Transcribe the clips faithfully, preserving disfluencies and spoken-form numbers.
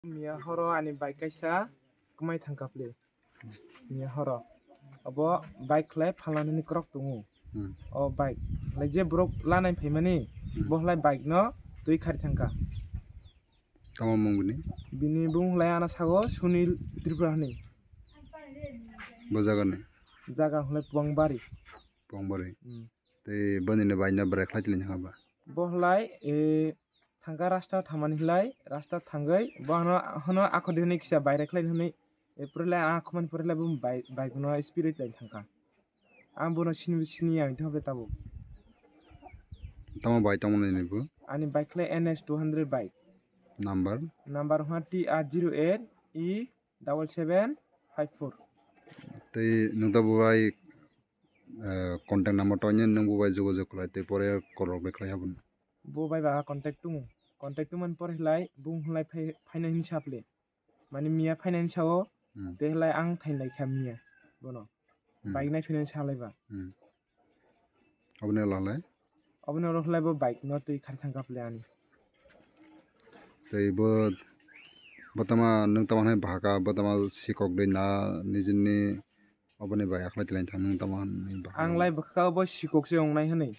Miya horo ani bike kaisa kwmai thangkha phle. Miya horo. Abo bike khlai phalnani kwrwk tongo. Hmm. O bike. Lai je borok lanai phaimani, hmm, bo khlai bike no twi khari thangkha. Tamo mung bini? Bini bung lai ana sago Sunil Tripura hwnwi. Bo jaga ni? Jaga hwnlai Puangbari. Puangbari. Hmm. Tei boni ni bai no bwrwi khlai tili hwnba? Bo hwnlai, eh, thangka rasta thamani hwnlai, rasta thangwi bo hano, hano akhodi hwnwi kisa bai rwkhlai hwnwi, eh, pore lai a khumani pore lai bo bai, bai no speed rwi lai thangka. Ang bono sini, sini ya wngtong tabuk. Tamo bai tongmani ni bo? Ani bike le N S two hundred bike. Number? Number hwnba T R zero eight E double seven five four. Tei nwng tabuk bai, eh, contact number tongya nwng bo bai jogajog khlai tei pore call rok bai khlai habun. Bo bai ba contact tongo. Contact tongmani pore hwnlai bung hwnlai phai, phainai hwnwi saple. Mani miya phainani sao, hmm, tei hwnlai ang thainlai kha miya bono. Hmm. Bike nai phainani salai ba. Hmm. Oboni ulo hwnlai? Oboni ulo hwnlai bo bike no twi khari thangkha phle ani. Tei bo, bo tama nwng tama hwnwi bahaka, bo tama sikok de na nijini oboni bai akhlai tilai thang nwng tama hwnwi bahaka. Ang lai bwkha bo sikok se wngnai hwnwi.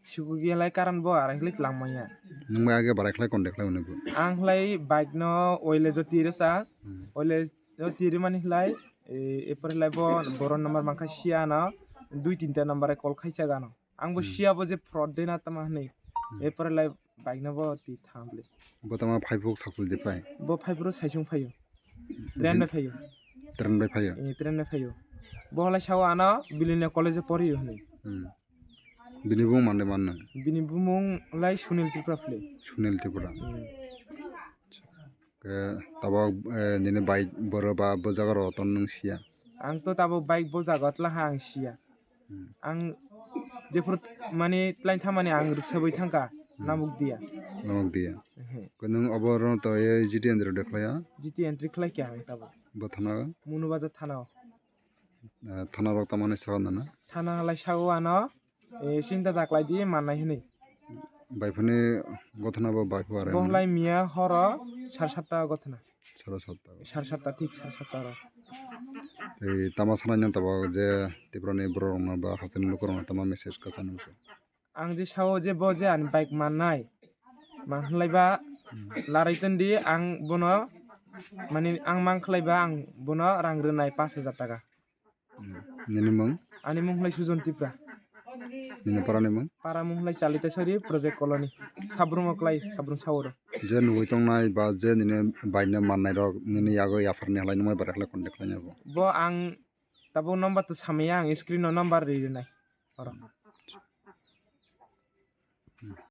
Sikok ya lai karan bo arai khlai tlang manya. Nwng bai age barai khlai contact khlai hwnwi bo. Ang lai bike no oile jo tiri sa, hmm, oile jo tiri mani hwnlai, eh, epore lai bo borok number mankha sia no, dui tinta number e call khaisa gano. Ang bo, hmm, sia bo je fraud de na tama hwnwi. Hmm. Epore lai bike no bo twi thamle. Bo tama phai phuk sakchul de phai? Bo phai phuru saisung phaio. Train bai phaio. Train bai phaio? Eh, train bai phaio. Bo lai sao ano Bilinia college e poriyo hwnwi. Hmm. Bini bumung mande manna? Bini bumung lai Sunil Tripura phle. Sunil Tripura. Hmm. Ke tabok, eh, nini bike boro ba bo jaga ro ton nwng sia? Ang to tabok bike bo jaga tla ha ang sia. Hmm. Ang jephuru mani tlain thamani ang rwksa bai thangkha, hmm, namuk diya. Namuk diya. Ehe. Ko nwng obo ro to ye G T entry de khlaiya? G T entry khlai kya ang tabok. Bo thana o? Munu Bazar thana o. Eh, thana rok tamo hinwi sao nana? Thana lai sao ano, eh, sinta da khlai di mannai hinwi. Baiphani gothana bo baiphw are. Bo hwnlai miya horo sar satta gothana. Sar satta. Sar satta, thik sar satta oro. Tei tama sanai nang tabok je Tripura ni borok rok no ba hasteni luku rok no tama message kwchang nang. Ang je sao je bo je ani bike mannai, man hwnlai ba larai tong di, ang bono, mani ang mang khlai ba ang bono rang rwnai pash hajar taka. Hmm. Nini mung? Ani mung hwnlai Sujon Tipra. Nini para ni mung? Para mung hwnlai Chalita Sari Project Colony. Sabrum o klai, Sabrum Sauro. Je nugui tongnai ba je nini bike no mannai rok nini yago yaphar ni halai nungmai bara khlai contact khlai nai bo. Bo ang tabuk number to samaya ang screen o number ri rinai. Oro.